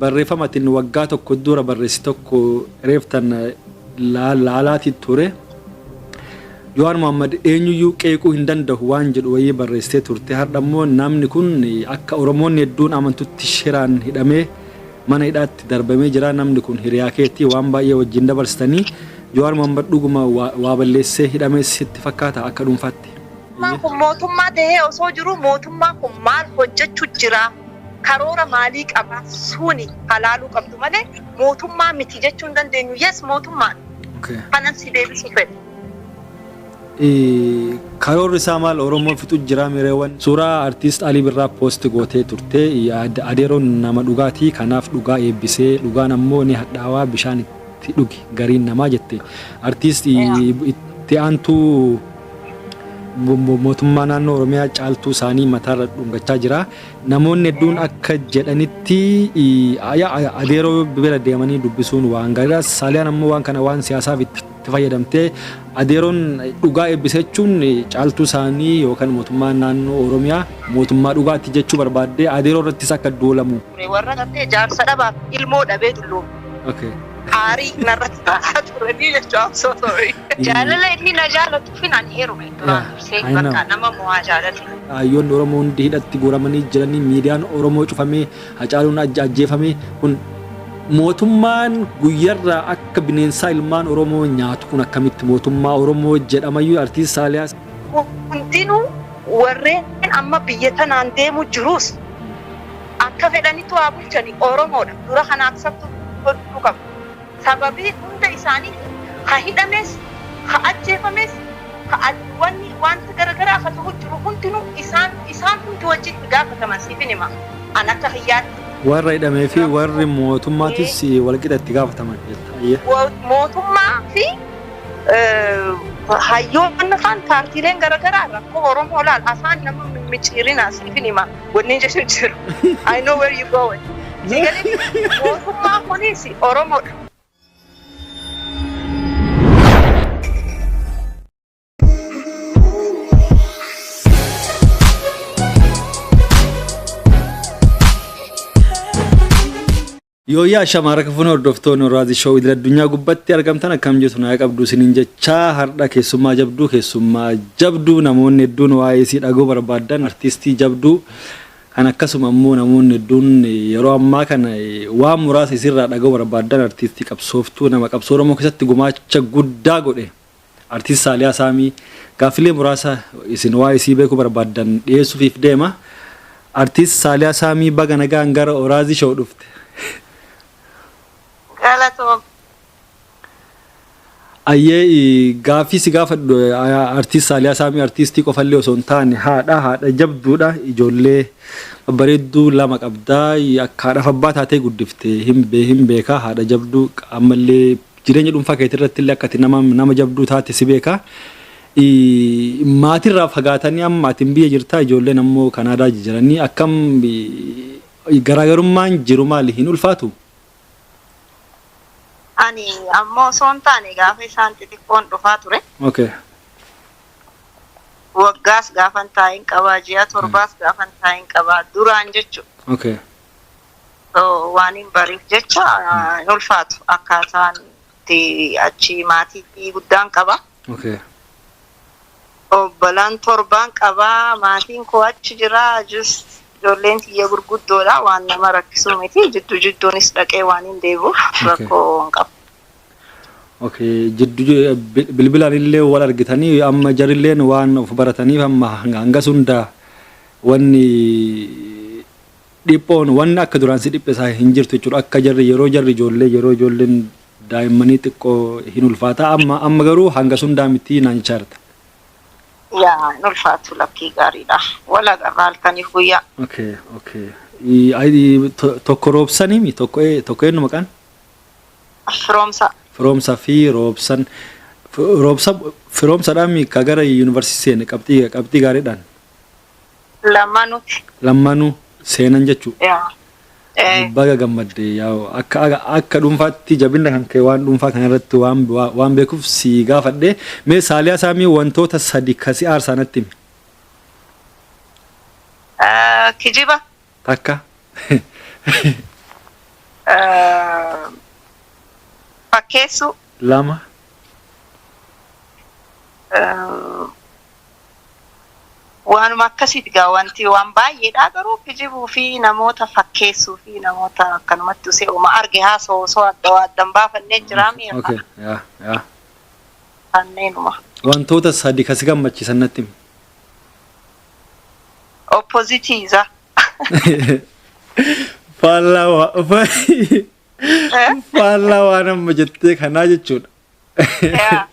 Barreeffama atin waggaa tokko dura barreessi tokko reeftan laalaatii ture. Jawaar Mohaammed eenyuyyuu qeequu hin danda'u waan jedhu wayii barreessitee turte. Har'a immoo namni kun akka Oromoonni hedduun amantutti shiraan hidhamee mana hidhaatti darbamee jira. Namni kun hiriyaa keetii waan baay'ee wajjin dabarsitanii. Jawaar Mohaammed dhuguma waa balleessee hidhamee sitti fakkaata akka dhuunfaatti? Mootummaan kun mootummaa tahee osoo jiruu mootummaan kun maal hojjechuu jira? Karoora maalii qaba? Suni halaaluu qabdu malee mootummaa miti jechuu hin dandeenyu. Yes, mootummaadha. Kanan si deebisuu fedha. Karoorri isaa maal? Oromoo fixu jira mireewwan. Suuraa artiist Alii Birraa post gootee turte. Adeeroon nama dhugaatii, kanaaf dhugaa eebbisee, dhugaan ammoo ni hadhaawaa, bishaan itti dhugi gariin namaa jette. Artiist itti aantuu mootummaa naannoo Oromiyaa Caaltuu Saanii mataarra dhungachaa jira. Namoonni hedduun akka jedhanitti Adeeroo bira deemanii dubbisuun waan gaariidha. Saaliyaan ammoo waan kana waan siyaasaaf itti fayyadamtee, Adeeroon dhugaa eebbise jechuun Caaltuu Saanii yookaan mootummaa naannoo Oromiyaa mootummaa dhugaatti jechuu barbaaddee Adeeroo irrattis akka duulamu. Warra gartee jaarsa dhabaaf ilmoo dhabee dulloome. Aarii narratti baasaa turanii jechuudha. I'm so sorry. Jaalala inni na jaalatuufin ani heerume duraan dursee I know. Bakka nama mo'aa jaalate. Hayyoonni Oromoo hundi hidhatti guuramanii jiranii, miidiyaan Oromoo cufamee, Hacaaluun ajjeefamee, kun mootummaan guyyarraa akka bineensaa ilmaan Oromoo nyaatu kun akkamitti mootummaa Oromoo jedhamayyuu, artiist Saaliyaa? Hundinuu warreen amma biyya tanaan deemu jirus akka fedhanitti waa bulchani Oromoodha. Dura kana accept godhuu qabu. Sababii hunda isaaniitiin ka hidhames, ka ajjeefames, ka wanni wanta garagaraa ka ta'u jiru hundinuu isaan hundi wajjin itti gaafataman, siifin hima. An akka kiyyaatti. Warra hidhamee fi warri mootummaatis walqixa itti gaafataman jetta. Ayyee. Mootummaa fi hayyoonni kaan, paartiileen garagaraa rakkoo Oromoo laal afaan nama mimmiccirina, siifin hima, wanni jechuun jiru. I know where you going. Si galee, mootummaan kunis Oromoodha. Yooyyaa, shamaara kafuun hordoftoonni Horaazi Show idil addunyaa gubbatti argamtan, akkam jirtu? Naa qabdu isiniin jechaa, har'a keessummaa jabduu, keessummaa jabduu namoonni hedduun waa'ee isii dhaguu barbaadan, artiistii jabduu kan akkasuma immoo namoonni hedduun yeroo ammaa kana waan muraasa isirraa dhaguu barbaadan, artiistii qabsooftuu, nama qabsoo Oromoo keessatti gumaacha guddaa godhe, artiist Saaliyaa Saamii gaaffilee muraasa isin waa'ee isii beekuu barbaadan dhiyeessuufiif deema. Artiist Saaliyaa Saamii, baga nagaan gara Oraazii Show dhufte. Galatoom. Ayyee, gaaffii si gaafadhu, artiist Saaliyaa Saamii, artiistii qofallee osoo hin taane haadha jabduudha, ijoollee babbareedduu lama qabdaa, akka haadhaaf abbaa taatee guddifte hin beekaa, haadha jabduu, ammallee jireenya dhuunfaa keetii irratti illee akka ati nama jabduu taate si beekaa. Maatirraa fagaatanii amma ati biyya jirtaa, ijoolleen ammoo Kanaadaa jiranii, akkam garaagarummaan jiru, maali, hin ulfaatu? Ani ammoo osoo hin taane gaafa isaan xixiqqoon dhufaa ture. Waggaas gaafan taa'in qabaa, ji'a 7s gaafan taa'in qabaa duraan jechuudha. So, waan hin bariif jecha hin ulfaatu, akkaataan itti achi maatii guddaan qaba. Obbolaan torbaan qabaa, maatiin koo achi jira, just ijoolleen tiyya gurguddoodha, waan nama rakkisuu miti, jidduu jidduunis dhaqee waan hin deebi'uuf rakkoo hin qabu. Okay. Jidduu bilbilaan illee wal argitanii, amma jarilleen waan of barataniif amma hangas hunda wanni dhiphoon, wanni akka duraan si dhiphisaa hin jirtu jechuudha. Akka jarri yeroo jarri ijoollee, yeroo ijoolleen daa'immanii xiqqoo hin ulfaata. Amma garuu hangas hundaa miti naan jechaa jirta. Yaa, hin ulfaatu, lakkii, gaariidha. Wal agarraa halkaniif guyyaa. Okay. Tokko Roobsanii, tokko eenyu maqaan? Firoomsa. Firoomsa fi Roobsan. Roobsa, Firoomsadhaan ka gara yuunivarsiitii seene qabxii gaariidhaan. Lammanuuti. Lammaanuu seenan jechuudha. Yaa. Baga gammadde. Yaa, akka dhuunfaatti jabina kan kee waan dhuunfaa kana irratti waan beekuuf si gaafadhe. Mee Saaliyaa Saamii, wantoota sadi kasi aarsaa natti himi. Kijiba. Takka. Fakkeessuu. 2. Waanuma akkasiiti gaa, wanti waan baay'eedha, garuu kijibuu fi namoota fakkeessuu fi namoota akkanumatti usee uma arge haasoo osoo adda waa addan baafannee jiraa mi'a. Okay. Yaa yaa. Kanneenuma. Wantoota sadi kasi gammachiisan natti himi. Opposite isaa. Faallaa waan amma jettee kanaa jechuudha. Yaa.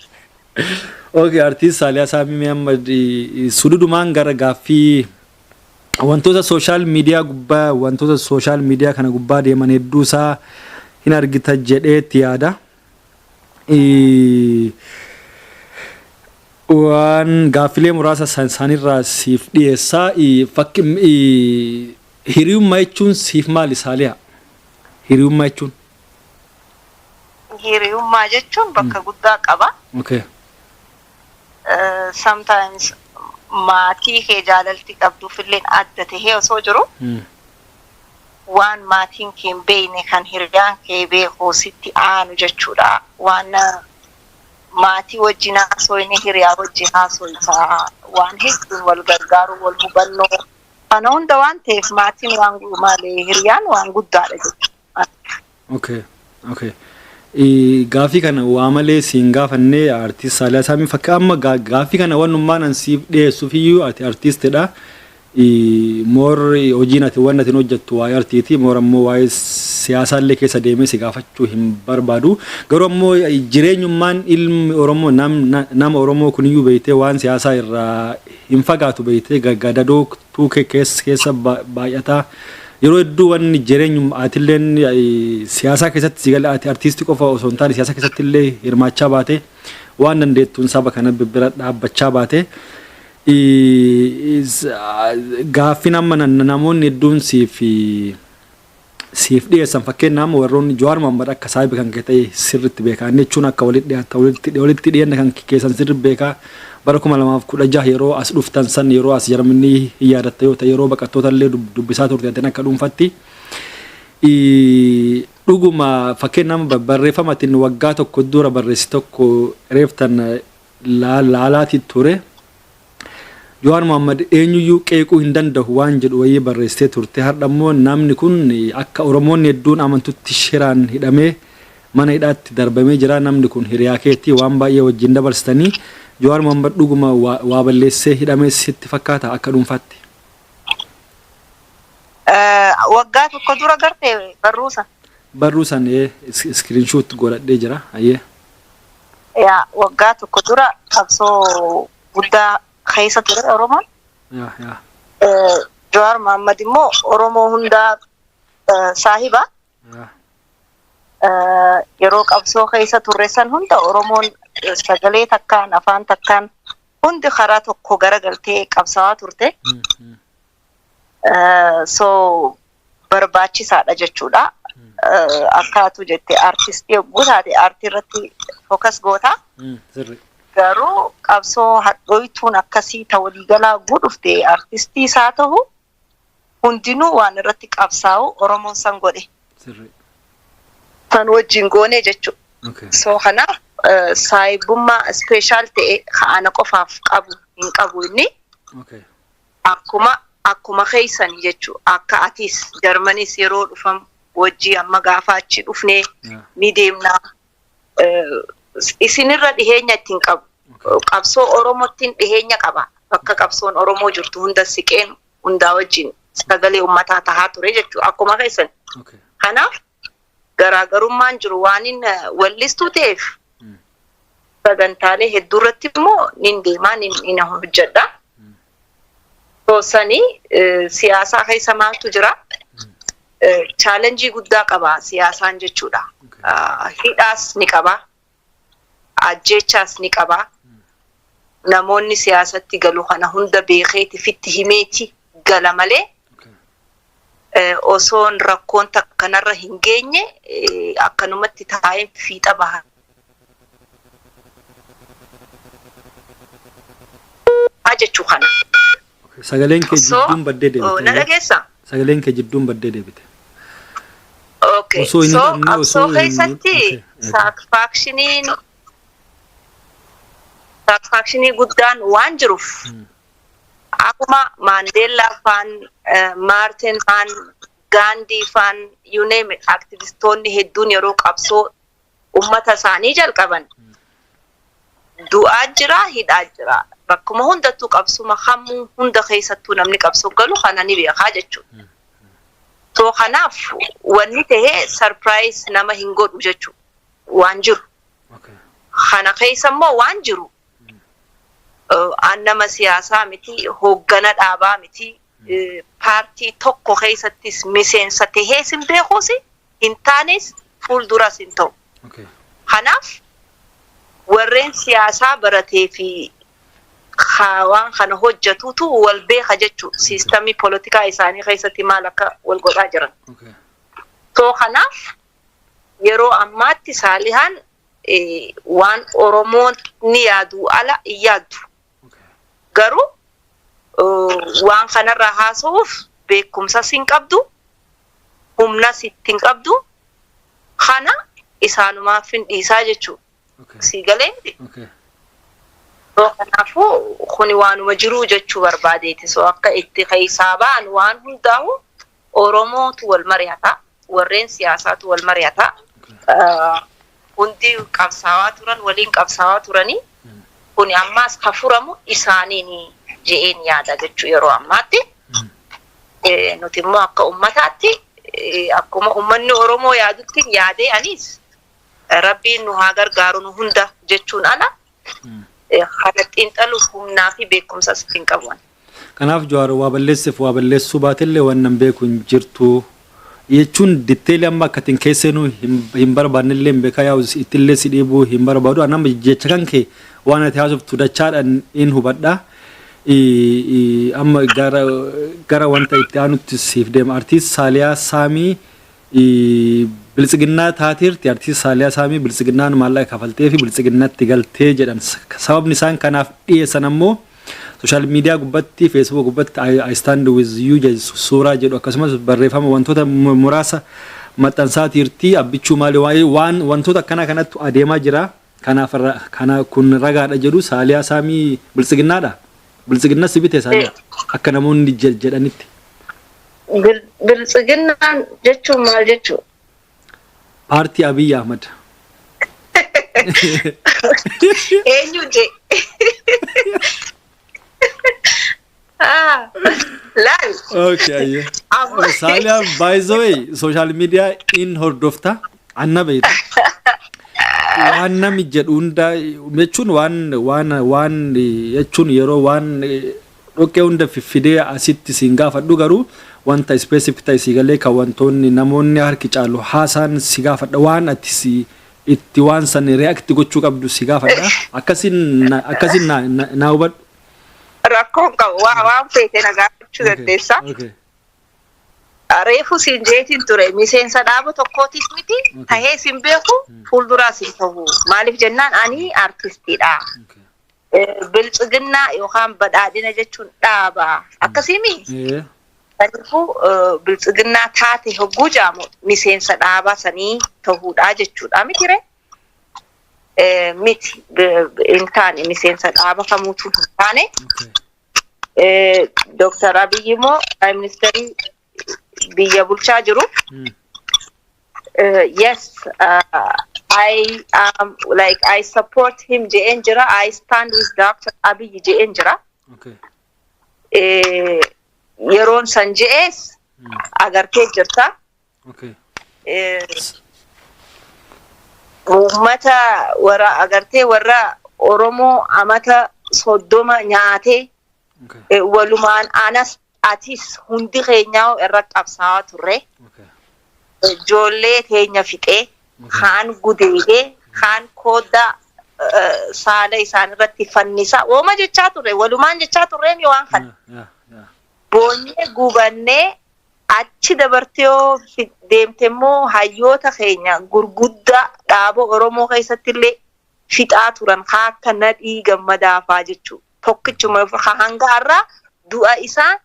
Okay, artiist Saaliyaa Saamii, mee amma sududumaan gara gaaffii wantoota social media gubbaa, wantoota social media kana gubbaa deeman hedduu isaa hin argita jedheetti yaada. Waan gaaffilee muraasa isaanirraa siif dhiyeessaa. Hiriyummaa jechuun siif maali, Saaliyaa? Hiriyummaa jechuun? Hiriyummaa jechuun bakka guddaa qaba. Sometimes maatii kee jaalalti qabduufillee adda tahee osoo jiru, waan maatiin kee hin beekne kan hiriyaan kee beeku sitti aanu jechuudha. Waan maatii wajjin haasoyne hiriyaa wajjin haasoytaa, waan hedduun wal gargaaru, wal hubannoo kana hunda waan ta'eef, maatiin waan maali, hiriyaan waan guddaadha jechuudha. Okay. Gaaffii kana waa malee siin gaafannee, artiist Saaliyaa Saamii. Fakka amma gaaffii kana wannummaan an siif dhiyeessuuf iyyuu, ati artiistidha. More hojiin ati wanni ati hojjettu waa'ee artiiti. More ammoo waa'ee siyaasaallee keessa deemee si gaafachuu hin barbaadu. Garuu ammoo jireenyummaan ilmi Oromoo, nama Oromoo kuniyyuu beektee, waan siyaasaa irraa hin fagaatu beektee, gadadoo tuukee keessa baay'ataa. Yeroo hedduu wanni jireenyum atilleen siyaasaa keessatti si gala, ati artiistii qofa osoo hin taane siyaasa keessatti illee hirmaachaa baate, waan dandeettuun saba kana bira dhaabbachaa baate. Gaaffiin amma namoonni hedduun siif dhiyeessan, fakkeenyaaf warroonni Jawaar Mohammad akka saahiba kan kee ta'e sirriitti beekaa. Inni jechuun akka walitti dhiyaata, walitti dhiyeenya kan keessan sirriitti beekaa. Bara 2016 yeroo as dhuftan san, yeroo as Jarmanii hin yaadatta yoo ta'e, yeroo baqattoota illee dubbisaa turte atin akka dhuunfatti. Dhuguma fakkeenyaaf barreeffama atin waggaa tokko dura barreessi tokko reeftan laalaatii ture. Jawaar Mohammad eenyuyyuu qeequu hin danda'u waan jedhu wayii barreessitee turte. Har'a immoo namni kun akka Oromoonni hedduun amantutti shiraan hidhamee mana hidhaatti darbamee jira. Namni kun hiriyaa keetii, waan baay'ee wajjin dabarsitanii. Jawaar Mohammad dhuguma waa balleessee hidhamee sitti fakkaata akka dhuunfaatti? Waggaa tokko dura gartee barruusa. Barruu san screenshot godhadhee jira. Ayyee. Yaa, waggaa tokko dura qabsoo guddaa keessa ture Oromoon. Yaa yaa. Jawaar Mohammad immoo Oromoo hundaa saahiba. Yeroo qabsoo keessa turre san hunda Oromoon sagalee takkaan, afaan takkaan, hundi karaa tokko garagaltee qabsaa'aa turte. So barbaachisaadha jechuudha. Akkaatu jette, aartistii yogguu taate aartii irratti focus goota. Garuu qabsoo hadhooytuun akkasii ta waliigalaa godhufte, aartistii isaa ta'u hundinuu waan irratti qabsaa'u Oromoon san godhe. San wajjin goonee jechuudha. So kanaaf saayibummaa special ta'e ana qofaaf qabu hin qabu inni. Akkuma keessanii jechuudha. Akka atis Jarmanis yeroo dhufam wajjii, amma gaafa achi dhufnee ni deemna. Isinirra dhiheenya ittiin qabu. Qabsoo Oromootiin dhiheenya qaba. Bakka qabsoon Oromoo jirtu hunda siqeen hundaa wajjin sagalee uummataa tahaa ture jechuudha. Akkuma keessan. Kanaaf garaagarummaan jiru waan inni wallistuu ta'eef, sagantaalee hedduu irratti immoo nin deemaa, nin hojjedha. Sanii siyaasaa keessa maaltu jira? Challenge guddaa qaba siyaasaan jechuudha. Hidhaas ni qaba. Ajjeechaas ni qaba. Namoonni siyaasatti galu kana hunda beekeeti fitti himeeti gala malee, osoon rakkoon takkanarra hin geenye akkanumatti taa'ee fiixa baha jechuu kana. Sagaleen kee jidduun baddee deebite. Na dhageessaa? Sagaleen kee jidduun baddee deebite. Okay. Okay. Osoo hin So hidhamne qabsoo osoo hin keessatti satisfactionii guddaan waan jiruuf, akkuma Maandeellaa faan, Maartin faan, Gaandii faan, you name it, aktivistoonni hedduun yeroo qabsoo ummata isaanii jalqaban du'aa jira, hidhaa jira. Bakkuma hundattuu, qabsuma hammuu hunda keessattuu namni qabsoo galu kana ni beekaa jechuudha. So kanaaf wanni tahee surprise nama hin godhu jechuudha waan jiru. Kana keessa immoo waan jiru, an nama siyaasaa miti, hooggana dhaabaa miti, paartii tokko keessattis miseensa tahees hin beekuus, hin taanes, fuulduras hin ta'u. Kanaaf warreen siyaasaa baratee fi waan kana hojjetutu wal beeka jechuudha. Siistamii poolitikaa isaanii keessatti maal akka wal godhaa jiran. So kanaaf yeroo ammaatti Saalihaan waan Oromoon ni yaadu ala hin yaaddu. Garuu waan kanarraa haasa'uuf beekumsas hin qabdu, humnas itti hin qabdu, kana isaanumaaf hin dhiisaa jechuudha. Si galee miti? Okay. So kanaafuu kuni waanuma jiruu jechuu barbaadeeti. So akka itti keessaa ba'an waan hundaa'u Oromootu wal mari'ata. Warreen siyaasaatu wal mari'ata. Hundi qabsaawaa turan, waliin qabsaawaa turanii, kuni ammaas ka furamu isaaniin je'een yaada jechuu yeroo ammaatti. Nuti immoo akka ummataatti, akkuma uummanni Oromoo yaadutti yaadee, anis Rabbiin nu haa gargaaru nu hunda jechuun ala kana xiinxaluuf humnaa fi beekumsa asitti hin qabu. Kanaaf Jawaar waa balleesseef waa balleessuu baatellee waan nan beeku hin jirtu jechuun detailii amma akka ittiin keesseenuu hin barbaannellee hin beekaa, yaa'u ittillee si dhiibuu hin barbaadu. Ani amma jecha kan kee waan ati haasoftu dachaadhaan in hubadha. Amma gara wanta itti aanutti siif deema. Artiist Saaliyaa Saamii Biltsiginnaa taateerti. Artiist Saaliyaa Saamii Biltsiginnaan maallaqa kafaltee fi Biltsiginnaatti galtee jedhan. Sababni isaan kanaaf dhiyeessan ammoo social media gubbatti, Facebook gubbatti "I stand with you" suuraa jedhu akkasumas barreeffama wantoota muraasa maxxansaa tiirtii abbichuu maali waan wantoota akkanaa kanattu adeemaa jira. Kanaaf kana kun ragaadha jedhu. Saaliyaa Saamii Biltsiginnaadha. Biltsiginna si bite, Saaliyaa, akka namoonni jedhanitti. Biltsiginnaan jechuun maal jechuudha? Paartii Abiyyi Ahmad. Eenyu je? Laal. Okay, ayyee. Saaliyaa, by the way, social media in hordofta anna beektu. Waan nami jedhu hunda jechuun waan jechuun yeroo waan dhoqqee hunda fiffidee asitti siin gaafadhu, garuu wanta specific ta'e si galee kan wantoonni namoonni harki caalu haasaan si gaafadha, waan ati si itti waan san react gochuu qabdu si gaafadha. Akkasiin na hubadhu. Rakkoon qabu, waan feete na gaafachuu dandeessa. Reefu siin jeetiin ture, miseensa dhaaba tokkootis miti, tahee siin beeku, fuulduraas hin ta'u. Maaliif jennaan ani artistiidha. Biltsiginnaa yookaan badhaadhina jechuun dhaaba. Akkasiimi? Kanaafuu biltsiginnaa taate hogguu jaamu miseensa dhaabaa sanii ta'uudha jechuudha miti ree? Miti, hin taane, miseensa dhaaba kamuutu hin taane. Dooktar Abiyyi immoo Prime Ministerii biyya bulchaa jiru. Yes, I am like I support him je'een jira. I stand with Dr. Abiy je'een jira. Yeroon san je'ees agartee jirta. Uummata warra agartee warra Oromoo amata 30 nyaatee, walumaan anas atis hundi keenyaa irra qabsaa'aa turre. Ijoollee teenya fixee, kaan gudeedee, kaan kooddaa saala isaan irratti fannisaa ooma jechaa turre, walumaan jechaa turreemi waan kana. Boonyee gubannee achi dabartee yoo deemte immoo hayyoota keenya gurguddaa dhaaba Oromoo keessatti illee fixaa turan haa akka Nadhii Gammadaa faa jechuudha. Tokkichuma hanga har'aa du'a isaa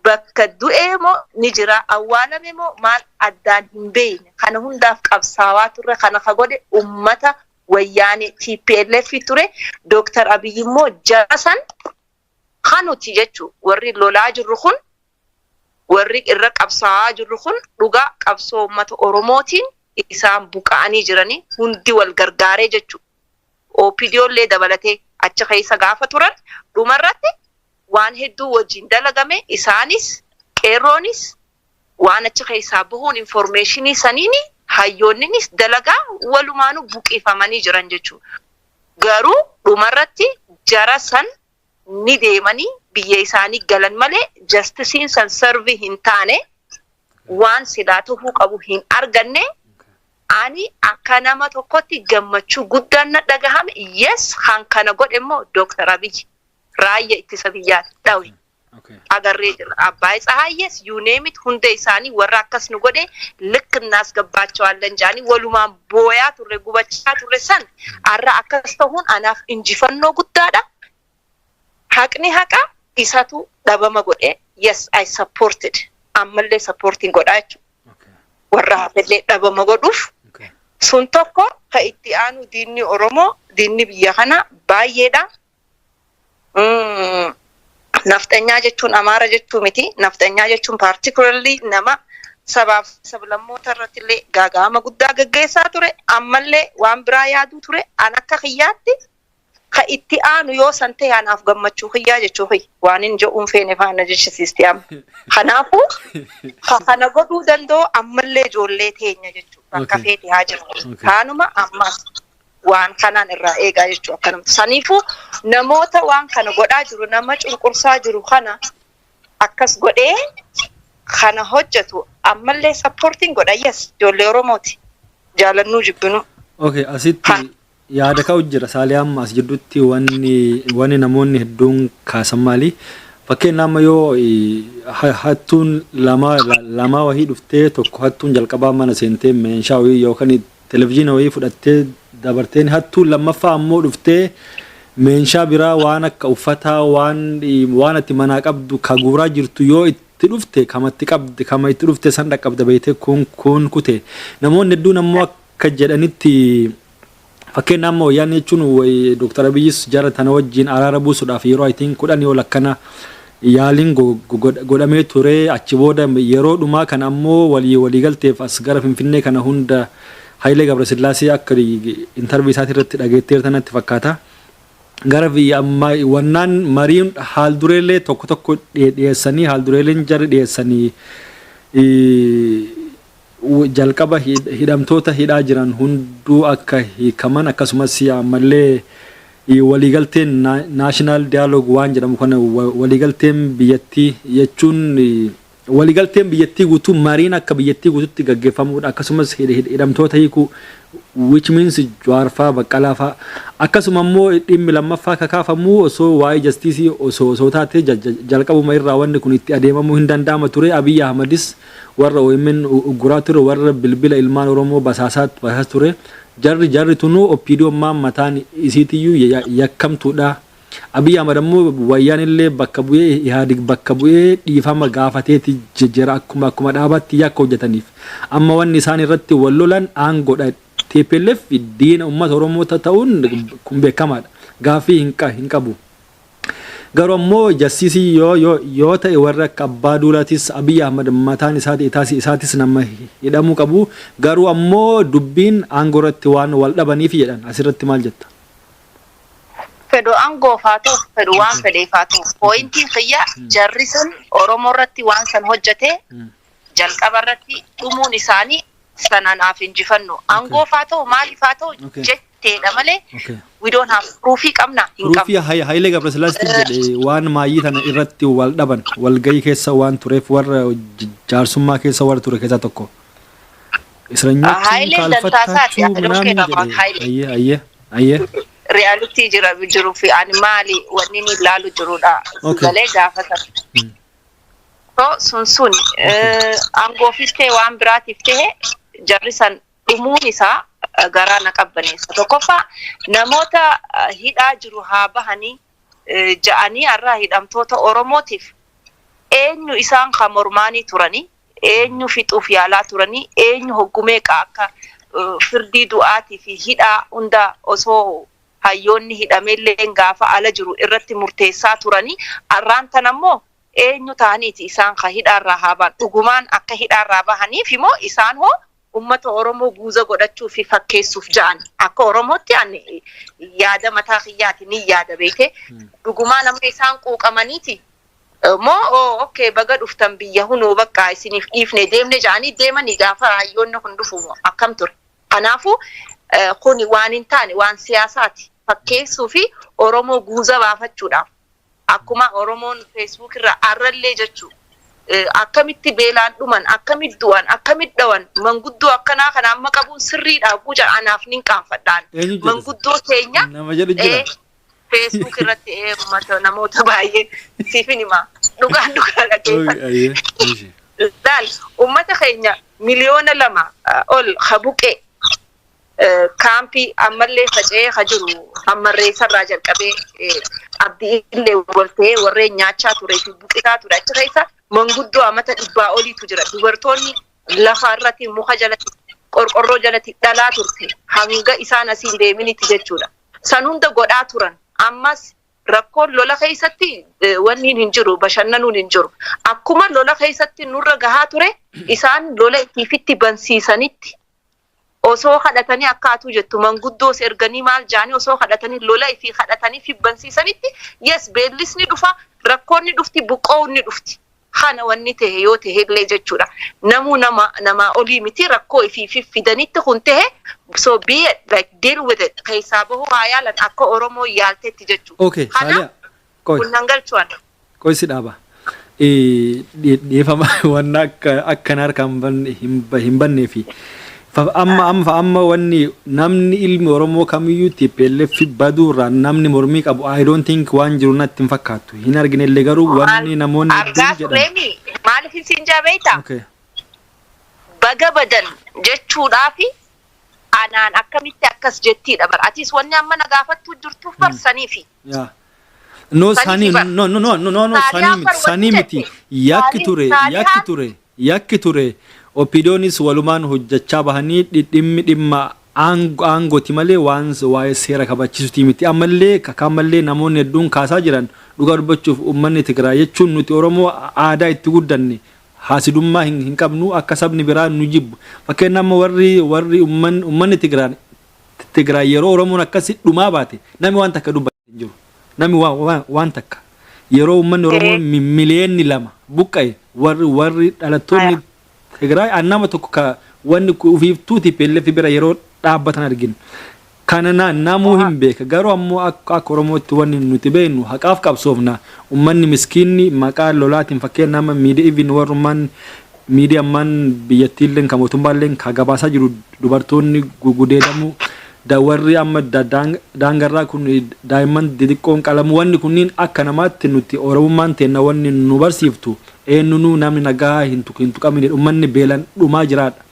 Bakka du'ee moo ni jira, awwaalame moo maal, addaan hin beekne. Kana hundaaf qabsaawaa turre. Kana ka godhe ummata Wayyaanee TPLF ture. Dooktar Abiyyi immoo jara san kanuti jechuu. Warri lolaa jirru kun, warri irra qabsaawaa jirru kun, dhugaa qabsoo ummata Oromootiin isaan buqa'anii jiranii, hundi wal gargaaree jechuu. OPDO illee dabalatee achi keessa gaafa turan, dhumarratti waan hedduu wajjin dalagame. Isaanis qeerroonis waan achi keessaa bahuun information saniini, hayyoonninis dalagaa walumaanuu buqifamanii jiran jechuudha. Garuu dhumarratti jara san ni deemanii biyya isaanii galan malee, justiceiin san serve hin taane, waan silaa tahuu qabu hin arganne. Ani akka nama tokkotti gammachuu guddaan na dhagahame. Yes, kan kana godhe immoo Dooktar Abiyyi raayyaa ittisa biyyaati dhawe. Agarree jira. Abbaay Tsahaayyees, you name it, hunda isaanii warra akkas nu godhe ልክ እናስገባቸዋለን jedhanii walumaan booyaa turre, gubachaa turre san har'a akkas ta'uun anaaf injifannoo guddaadha. Haqni haqa, isatu dhabama godhe. Yes, I supported. Ammallee supporting godhaa jechuudha. Warra hafellee dhabama godhuuf. Sun tokko. Ka itti aanu, diinni Oromoo, diinni biyya kana baay'eedha. Nafxanyaa jechuun Amaara jechuu miti. Nafxanyaa jechuun particularly nama sabaaf sablammoota irratti illee gaaga'ama guddaa gaggeessaa ture. Ammallee waan biraa yaaduu ture. An akka kiyyaatti ka itti aanu yoo san ta'e anaaf gammachuu kiyyaa jechuu kiyya. Waan hin jedhuun feene faana jechisiisti amma. Kanaafuu ka kana godhuu danda'u ammallee ijoollee teenya jechuudha. Bakka feete haa jiru. Kaanuma ammas waan kanaan irraa eegaa jechuudha akkanumatti. Saniifuu namoota waan kana godhaa jiru, nama cunqursaa jiru kana akkas godhee kana hojjetu ammallee supportiin godha. Yes, ijoollee Oromooti. Jaalannuu jibbinu. Okay, asitti yaada ka'u jira. Saalee, amma as jidduutti wanni namoonni hedduun kaasan maali? Fakkeenya amma yoo hattuun lama wahii dhuftee, tokko hattuun jalqabaa mana seentee meeshaa wahii yookaan televizyiina wahii fudhattee dabarteen, hattuun lammaffaa ammoo dhuftee meeshaa biraa waan akka uffataa, waan ati manaa qabdu ka guuraa jirtu yoo itti dhufte, kamatti qabde, kama itti dhufte san dhaqqabda beektee kun kute. Namoonni hedduun ammoo akka jedhanitti, fakkeenya amma Wayyaanee jechuun Dooktar Abiyyis jara tana wajjin araara buusuudhaaf yeroo ayitiin 10 ol akkana yaaliin godhamee ture. Achi booda yeroo dhumaa kana ammoo waliigalteef as gara Finfinnee kana hunda Hayilee Gabrasillaasee akka interview isaatii irratti dhageetteerta natti fakkaata. Gara biyya ammaa wannaan mariin haal dureelee tokko tokko dhiyeessanii, haal dureeleen jarri dhiyeessanii jalqaba hidhamtoota hidhaa jiran hunduu akka hiikaman, akkasumas ammallee waliigalteen national dialogue waan jedhamu kana, waliigalteen biyyattii jechuun waliigalteen biyyattii guutuu mariin akka biyyattii guututti gaggeeffamudha, akkasumas hidhamtoota hiikuu, which means Jawaarfaa, Baqqalaafaa. Akkasuma immoo dhimmi lammaffaa kakaafamuu osoo waa'ee justice osoo taate jalqabuma irraa wanni kun itti adeemamuu hin danda'ama ture. Abiyyi Ahmadis warra OMN ugguraa ture, warra bilbila ilmaan Oromoo basaasaa ture. Jarri tunuu OPDO mataan isiitiyyuu yakkamtuudha. Abiyyi Ahmad ammoo Wayyaan illee bakka bu'ee, Ihaadig bakka bu'ee dhiifama gaafateeti jira akkuma dhaabaatti yakka hojjetaniif. Amma wanni isaan irratti wal lolan aangoodha. TPLF diina uummata Oromoo ta'uun kun beekamaadha. Gaaffii hin qabu. Garuu ammoo justice yoo ta'e, warri akka Abbaa Duulaatis, Abiyyi Ahmad mataan isaatis nama hidhamuu qabu. Garuu ammoo dubbiin aangoo irratti waan wal dhabaniif jedhan. Asirratti maal jetta? Fedhu aangoof haa ta'u, fedhu waan fedheef haa ta'u. Pointiin kiyya, jarri sun Oromoo irratti waan san hojjete jalqaba irratti dhumuun isaanii sananaaf injifannu. Aangoof haa ta'u, maaliif haa ta'u jetteedha malee, we don't have proofii qabna, hin qabnu. Proofii Hayilee Gabrasillaasitti jedhe, waan maayyii tana irratti wal dhaban walgahii keessa waan tureef, warra jaarsummaa keessa warra ture keessaa tokko. Hayileen dantaasaati. እስረኞችን ምናምን jedhe. Ayyee, ayyee, ayyee. Reality jira jiruu fi ani maali wanni inni ilaalu jirudha. Galee gaafatan. So sun aangoofis ta'e waan biraatiif ta'e, jarri san dhumuun isaa garaa na qabbaneessa. Tokkoffaa, namoota hidhaa jiru haa bahanii ja'anii har'aa hidhamtoota Oromootiif Eenyu isaan kan mormaanii turanii, eenyu fixuuf yaalaa turanii, eenyu hoggumeeqa akka firdii du'aatii fi hidhaa hunda osoo hayyoonni hidhameellee gaafa ala jiru irratti murteessaa turanii, arraan tan ammoo eenyu ta'aniiti isaan ka hidhaarraa haa ba'an? Dhugumaan akka hidhaarraa bahaniif immoo isaan hoo ummata Oromoo guuza godhachuu fi fakkeessuuf ja'an? Akka Oromootti ani yaada mataa kiyyaati ni yaada beekee, dhugumaan amma isaan quuqamaniiti moo, "Oo, okay, baga dhuftan, biyya hunoo bakka isiniif dhiifne deemne" ja'anii deemanii gaafa hayyoonni kun dhufu akkam ture? Kanaafuu kuni waan hin taane, waan siyaasaati. Fakkeessuu fi Oromoo guuza baafachuudhaaf, akkuma Oromoon Facebook irra arrallee jechuu akkamitti beelaan dhuman, akkamitti du'an, akkamitti dhawan, manguddoo akkanaa kana amma qabuun sirriidha guuja, anaaf nin qaanfadhaan. Eenyu jedhe? Manguddoo teenya. Nama jedhu jira. Facebook irratti uummata, namoota baay'ee siifin hima. Dhugaan dhugaa dhaggeeffadha. Ayyee. Ishi. Laal, uummata keenya 2 miliyoona ol ha buqee kaampii ammallee faca'ee ha jiru, hammarreessarraa jalqabee Abdii Illee walta'ee warreen nyaachaa turee fi buqisaa ture, achi keessa manguddoo amata 100 oliitu jira. Dubartoonni lafa irratti, muka jalatti, qorqorroo jalatti dhalaa turte hanga isaan asiin deeminitti jechuudha. San hunda godhaa turan. Ammas rakkoon lola keessatti wanni hin jiru, bashannanuun hin jiru. Akkuma lola keessatti nurra gahaa ture, isaan lola ifitti bansiisanitti osoo kadhatanii, akkaatuu jettu, manguddoos erganii maal jaanii osoo kadhatanii, lola ifii kadhatanii fi bansiisanitti, yes, beellisni dhufa, rakkoonni dhufti, buqqoon ni dhufti. Kana wanni tahe yoo tahe illee jechuudha. Namuu nama namaa olii miti. Rakkoo ifii fi fidanitti kun tahe, so be it, like deal with it. Keessaa bahuu haa yaalan akka Oromoo yaaltetti jechuudha. Okay, Kanaaf Saaliyaa. Qoy. kun nan galchuwan. Qoy, si dhaaba. Dhiifama, wanna akka akkana harkaan hin bannee fi amma wanni namni ilmi Oromoo kamiyyuu TPLF baduu irraa namni mormii qabu I don't think waan jiru natti hin fakkaattu. Hin argine illee, garuu wanni namoonni Argaa hedduun jedhan. tureemi, maaliif isin jaabeeyta? Okay. Baga badan jechuudhaafi anaan akkamitti akkas jettiidha bar. Atis wanni amma na gaafattuu jirtuuf bar saniifi. Yeah. No, Sanii sanii bar. no, no, no, no, no, no, Saaliyaan sanii bar miti, sanii wanni miti. jette. Yakki ture, yakki Saaliyaan ture, yakki ture. OPDOnis walumaan hojjechaa bahanii dhimmi dhimma aangooti malee waan waa'ee seera kabachiisuti miti. Ammallee ammallee namoonni hedduun kaasaa jiran, dhugaa dubbachuuf, uummanni Tigraay jechuun nuti Oromoo aadaa itti guddanne haasidummaa hin qabnu akka sabni biraa nu jibbu. Fakkeenya amma warri uummanni Tigraay yeroo Oromoon akkasi dhumaa baate namni waan takka dubbate hin jiru. Namni waan takka yeroo uummanni Oromoo 2 miliyoonni buqqa'e, warri dhalattoonni Tigraay an nama tokko ka wanni ufiiftuu TPLF bira yeroo dhaabbatan arginu. Kana namuu hin beeka. Garuu ammoo akka Oromootti wanni nuti beeknu haqaaf qabsoofna. Uummanni miskiinni maqaa lolaatiin, fakkeenya nama miidiyaa, even warrummaan miidiyaa ammaan biyyattiillee kan mootummaallee kan gabaasaa jiru, dubartoonni gudeedamuu, warri amma daangarraa kun daa'imman xixiqqoon qalamu, wanni kunniin akka namaatti nuti Oromummaan teenna wanni nu barsiiftu eenyunuu namni nagaa hin tuqamine, uummanni beelan dhumaa jiraadha.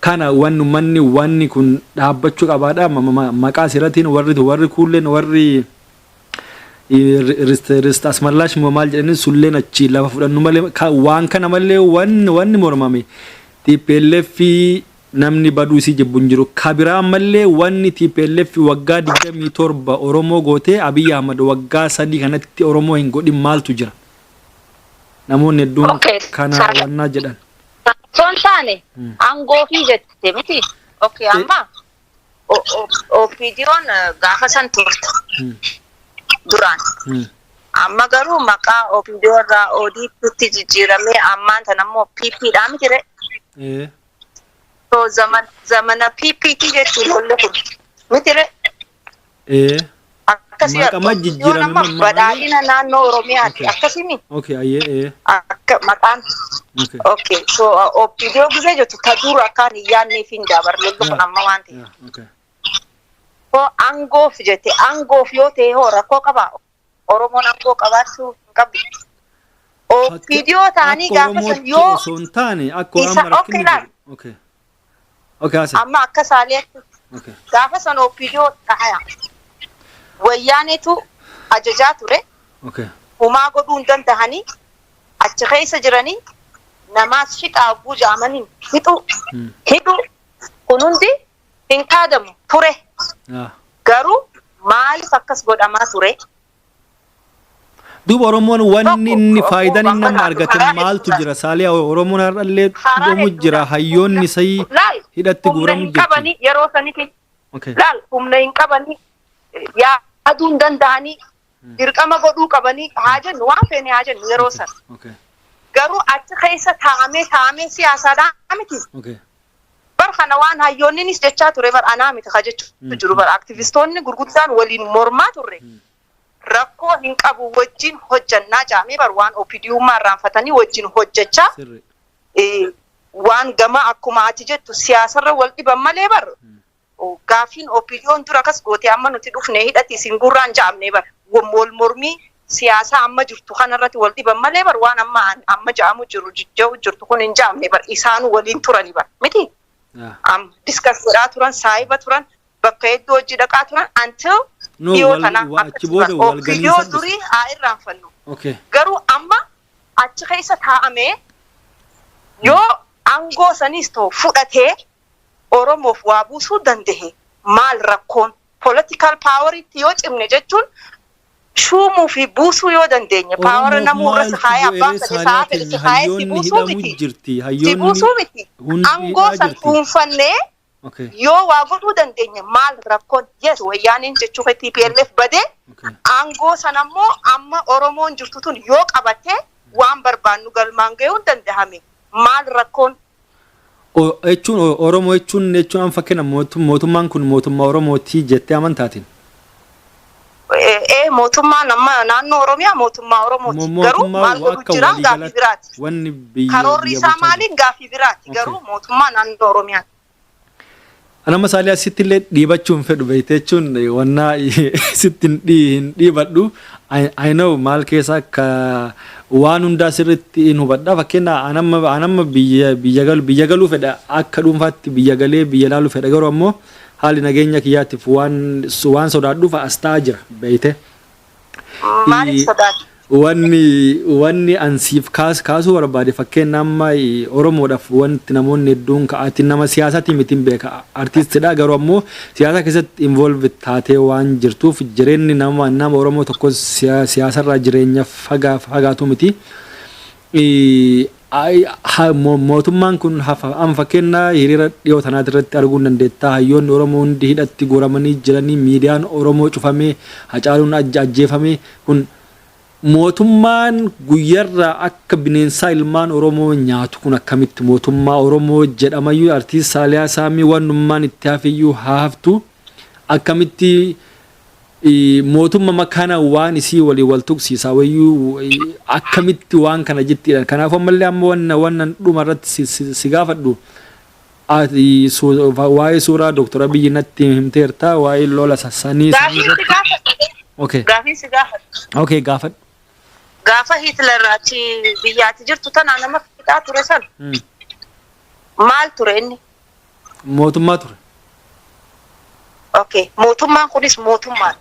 Kana wanni uummanni wanni kun dhaabbachuu qabaadha. Maqaa seeratiin warri kuulleen warri Rist Asmallaash moo maal jedhanii sulleen achi lafa fudhannu malee waan kana malee wanni mormame TPLF namni baduu isii jibbu hin jiru. Kabiraa ammallee wanni TPLF waggaa 27 Oromoo gootee Abiyyi Ahmad waggaa 3 kanatti Oromoo hin godhin maaltu jira? Namoonni hedduun kana wannaa jedhan. Osoo hin taane aangoo fi jette miti. Okay, amma OPDO'n gaafa san turte duraan. Amma garuu maqaa OPDO irraa ODP'tti jijjiiramee ammaan tan ammoo PP dhaa miti re. So zamana PPT jechuun lolli kun miti re. Akkasii Maqama jijjiirame amma badhaadhina naannoo Oromiyaati. Akkasimi Okay, ayyee ee. akka maqaan. Okay. Okay, so OPDO gisee jettu ta dura akkaan hin yaadneef hin jaabar lolli kun amma waan ta'eef. Yeah, okay. Hoo aangoof jette, aangoof yoo ta'e hoo rakkoo qabaa? Oromoon aangoo qabaachuu hin qabdu. OPDO ta'anii Akka gaafa san Oromootti yoo osoo hin taane akka isa amma rakkinni okay laal. jiru. Okay. Okay, haase. Amma akka saaleetti Okay. gaafa san OPDO dhahaya. Wayyaaneetu ajajaa ture. Okay. Humaa godhuu hin dandahanii. Achi keessa jiranii namaas fixaa bujaamaniin fixu hidhu kun hundi hin kaadamu ture. Garuu maaliif akkas godhamaa ture? Duuba Oromoon wanni inni faayidaan inni nama argate maaltu jira? Saaliyaa, Oromoon har'allee dhumu jira. Hayyoonni isii hidhatti guuramu jirti. Qabanii yeroo sanitti laal, humna hin qabanii, yaaduu hin danda'anii, dirqama godhuu qabanii haa jennu, waan feene haa jennu yeroo san. Garuu achi keessa taa'amee taa'amee siyaasaadhaa miti. Bar kana waan hayyoonnis jechaa ture, bar anaa miti ka jechuu jiru, bar aktivistoonni gurguddaan waliin mormaa turre. Rakkoo hin qabu, wajjin hojjannaa jaamee bar waan OPDUmmaa irraanfatanii wajjin hojjechaa waan gama akkuma ati jettu siyaasarra wal dhiban malee, bar gaafiin OPDOn dura akkas goote, amma nuti dhufne hidhati isin gurraan jaamne, bar wal mormii siyaasaa amma jirtu kanarratti wal dhiban malee, bar waan amma amma ja'amu jiru jijjiiru jirtu kun hin jaamne, bar isaanu waliin turani bar miti. Discuss godhaa turan, saahiba turan, bakka hedduu hojii dhaqaa turan until dhiyoo tana. Achi booda wal OPDO durii haa irraanfannu. Garuu amma achi keessa taa'amee yoo aangoo saniis ta'u fudhatee Oromoof waa buusuu danda'e, maal rakkoon? Political poweritti yoo cimne jechuun shuumuu fi buusuu yoo dandeenye, power namuu irra si kaayee, abbaan fedhe sa'a fedhe si kaayee si buusuu miti. Si buusuu miti. Aangoo san dhuunfannee yoo waa godhuu dandeenye, maal rakkoon? Yes, wayyaaniin jechuu TPLF badee, aangoo san ammoo amma Oromoon jirtu tun yoo qabatte, waan barbaannu galmaan gahuu hin dandahame. Maal rakkoon? Jechuun Oromoo jechuun an fakkeenya mootummaan kun mootummaa Oromootii jettee amantaatiin? Ee, mootummaan amma naannoo Oromiyaa mootummaa Oromooti. Garuu maal godhu jira, gaafii biraati. Wanni biyya Karoorri isaa maaliin, gaafii biraati. Garuu mootummaa naannoo Oromiyaati. Anama Saaliyaa, sitti illee dhiibachuu hin fedhu, beekte, jechuun wannaa sitti hin dhiibadhu. I know maal keessa akka waan hundaa sirriitti hin hubadha. Fakkeenya anamma biyya galuu fedha, akka dhuunfaatti biyya galee biyya laaluu fedha, garuu ammoo haalli nageenya kiyyaatiif waan sodaadhuuf as ta'aa jira, beekte. Maaliif sodaatu? Wanni an siif kaasuu barbaade, fakkeenya amma Oromoodhaaf wanti namoonni hedduun ka'aatiin, nama siyaasaatii miti beeka, artiistidha, garuu ammoo siyaasa keessatti involve taatee waan jirtuuf, jireenyi nama Oromoo tokko siyaasarraa jireenya fagaatu miti. Mootummaan kun amma fakkeenya hiriira dhiyoo tanaati irratti arguu hin dandeetta. Hayyoonni Oromoo hundi hidhatti guuramanii jiranii, miidiyaan Oromoo cufamee, Hacaaluun ajjeefamee, kun mootummaan guyyarraa akka bineensaa ilmaan Oromoo nyaatu kun akkamitti mootummaa Oromoo jedhamayyuu? Artiist Saaliyaa Saamii, wannummaan itti hafiyyuu haa haftu, akkamitti mootummaa kana waan isii walii wal tuqsiisa wayyuu akkamitti waan kana jettiidha? Kanaafuu ammallee amma wanna dhuma irratti si gaafadhu, waa'ee suuraa Dooktar Abiyyi natti himteerta, waa'ee lola sanii. Gaafii si gaafadhu. Okay. Gaafii si gaafadhu. Okay, gaafadhu. Gaafa Hitler achi biyyaatti jirtu tana nama fixaa ture san maal ture inni? Mootummaa ture. Okay. Mootummaan kunis mootummaadha.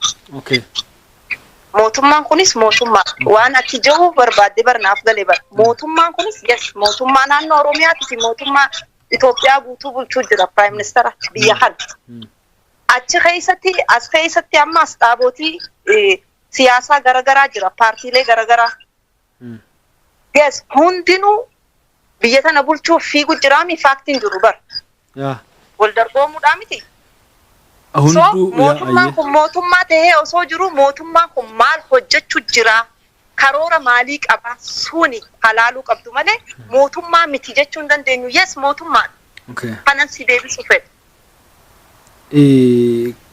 Mootummaan kunis mootummaa. Waan ati jiru barbaadde barnaaf galee bara. Mootummaan kunis, yes, mootummaa naannoo Oromiyaati fi mootummaa Itoophiyaa guutuu bulchuu jira, prime minister biyya kana. Achi keessatti, as keessatti ammas dhaabootii siyaasaa garaagaraa jira, paartiilee garaagaraa. Yes, hundinuu biyya tana bulchuuf fiigu jiraami, factiin jiru bara. Wal dorgomuudhaa miti. So mootummaan kun mootummaa tahee osoo jiru, mootummaan kun maal hojjechuu jira? Karoora maalii qaba? Suni halaaluu qabdu malee mootummaa miti jechuu hin dandeenyu. Yes, mootummaadha. Kanan si deebisu fedha.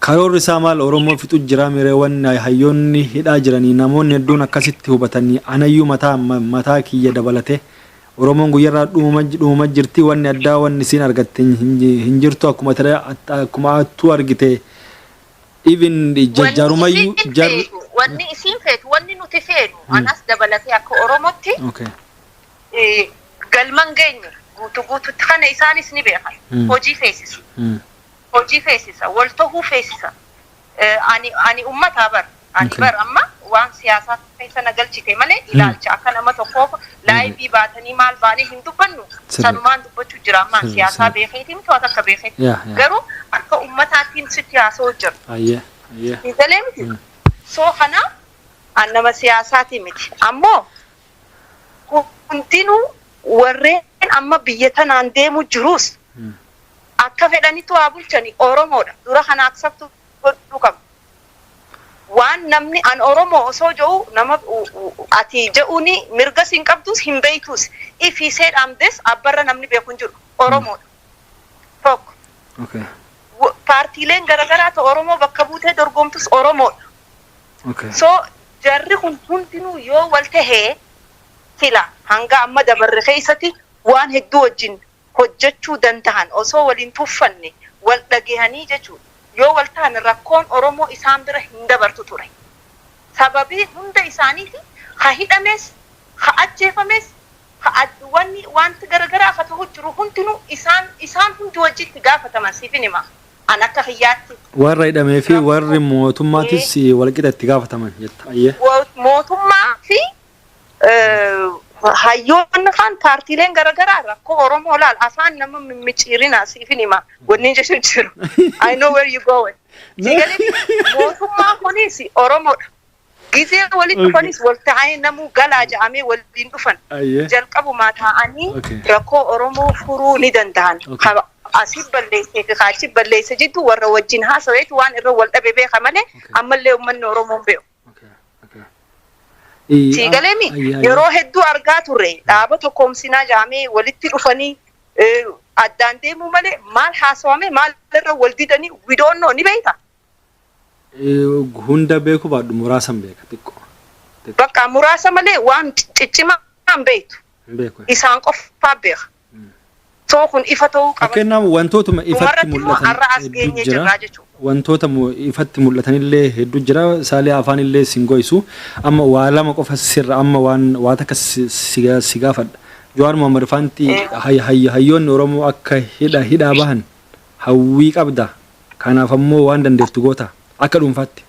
Karoorri isaa maal? Oromoo fixu jira mireewwan hayyoonni hidhaa jiranii, namoonni hedduun akkasitti hubatanii, anayyuu mataa mataa kiyya dabalate, Oromoon guyyarraa dhumuma jirti, wanni addaa wanni isiin argatte hin jirtu, akkuma attuu argite, even jarumayyuu jarri. Wanni isiin feetu, wanni nuti feenu, anas dabalatee akka Oromootti galman geenye guutuu guututti kana isaanis ni beekan. Hojii feesisa. Hojii feesisa. Wal tahuu feesisa. Ani uummataa bar. Ani bar amma waan siyaasaa keessa na galchite malee, ilaalcha akka nama tokkoo Live baatanii maal baanee hin dubbannu. Sanumaan dubbachuu jira ammaan siyaasaa beekeetiin to'ata akka beekeeti. Yaa yaa. Garuu akka ummataatiin sitti haasa'u jira. Ayyee ayyee. Galee miti. So kana an nama siyaasaati miti. Ammoo hundinuu warreen amma biyya tanaan deemu jirus akka fedhanitti waa bulchani Oromoodha. Dura kana accept godhuu qabna. Waan namni an Oromoo osoo jedhu nama ati jedhuuni mirgas hin qabdus, hin beeytus. If he said I'm this, abbarra namni beeku hin jiru. Oromoodha. Tokko. Paartiileen garaagaraa ta'e Oromoo bakka buutee dorgomtus Oromoodha. So jarri kun hundinuu yoo wal tahee sila hanga amma dabarre keessatti waan hedduu wajjin hojjechuu danda'an osoo waliin tuffanne wal dhagehanii jechuudha. Yoo wal ta'an rakkoon Oromoo isaan bira hin dabartu ture. Sababii hunda isaaniiti ha hidhames, ha ajjeefames, ha wanni wanti garaagaraa haa ta'u jiru hundinuu isaan hundi wajjitti gaafataman, siifin hima. An akka kiyyaatti. Warra hidhamee fi warri mootummaatis walqixa itti gaafataman jetta. Ayyee. Mootummaa fi hayyoonni kaan paartiileen garaagaraa rakkoo Oromoo laal afaan nama mimmiccirina, siifin hima, wanni jechuun jiru. I know where you going. Sigalee mootummaan kunis Oromoodha. Gizee walitti dhufanis wal ta'anii namuu galaa jedhamee waliin dhufan. Jalqabumaa taa'anii rakkoo Oromoo furuu ni danda'an. Asii balleessee fi achi balleesse jiddu warra wajjin haasaweetu waan irra wal dhabe beeka malee ammallee uummanni Oromoo hin beeku. Siigaleemi yeroo hedduu argaa turre, dhaaba tokkoomsinaa jedhamee walitti dhufanii addaan deemuu malee maal haasawame, maal irra wal didanii, we don't know, ni beekta. Hunda beekuu baadhu, muraasan beeka xiqqoo. Bakka muraasa malee waan ciccimaa hin beektu. Hin beeku. Isaan qofaa beeka. So kun ifa ta'uu qaba. Fakkeenyaaf wantootuma ifatti Dhumarratti immoo mul'atan har'a as hedduu geenye jira. jirraa jechuudha. Wantoota ifatti mul'atanillee hedduu jira. Saalee afaanillee sin goisu. Amma waa lama qofa sirra amma waan waa takka si gaafadha. Jawaar Mohaammed faanti hayyoonni Oromoo akka hidhaa bahan hawwii qabda. Kanaaf ammoo waan dandeettu goota akka dhuunfaatti.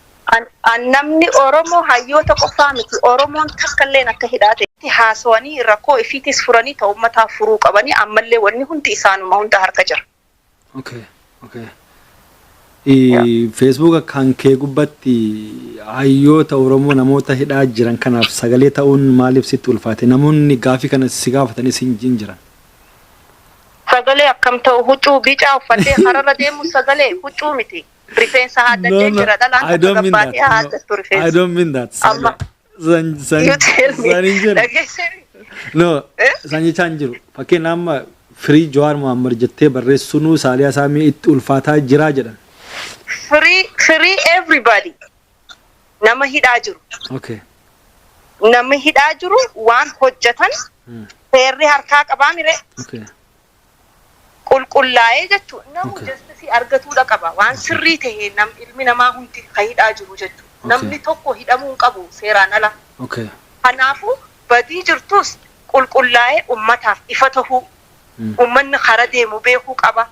An namni Oromoo hayyoota qofaa miti. Oromoon takka illeen akka hidhaa ta'e haasawanii rakkoo ifiitis furanii ta'u ummataaf furuu qabanii, ammallee wanni hundi isaanuma hunda harka jira. Okay. Facebook kan kee gubbatti hayyoota Oromoo namoota hidhaa jiran kanaaf sagalee ta'uun maaliif sitti ulfaate? Namoonni gaafii kana si gaafatanis hin jiran. Sagalee akkam ta'u? Huccuu bicaa uffadhee kararra deemu sagalee huccuu miti. Rifeensa haaddachee jira, dhalaan I takka don't mean that. gabbaatee haaddattu I rifeensa. don't mean that. Amma San san you tell me. San hin jiru. Dhageessee? No, Eh? san jechaa hin jiru. Fakkeenya amma "Free Jawaar Mohaammed" jettee barreessuunuu Saaliyaa Saamii itti ulfaataa jiraa jedhan. Free, free everybody. Nama hidhaa jiru. Nama hidhaa jiru waan hojjetan seerri harkaa qabaa mire qulqullaa'ee jechuudha. Namu justice argatuudha qaba. Waan sirrii ta'e nam ilmi namaa hundi ka hidhaa jiru jechuudha. Namni tokko hidhamuu hin qabu seeraan ala. Kanaafuu badii jirtus qulqullaa'ee ummataaf ifa tahuu, ummanni kara deemu beekuu qaba.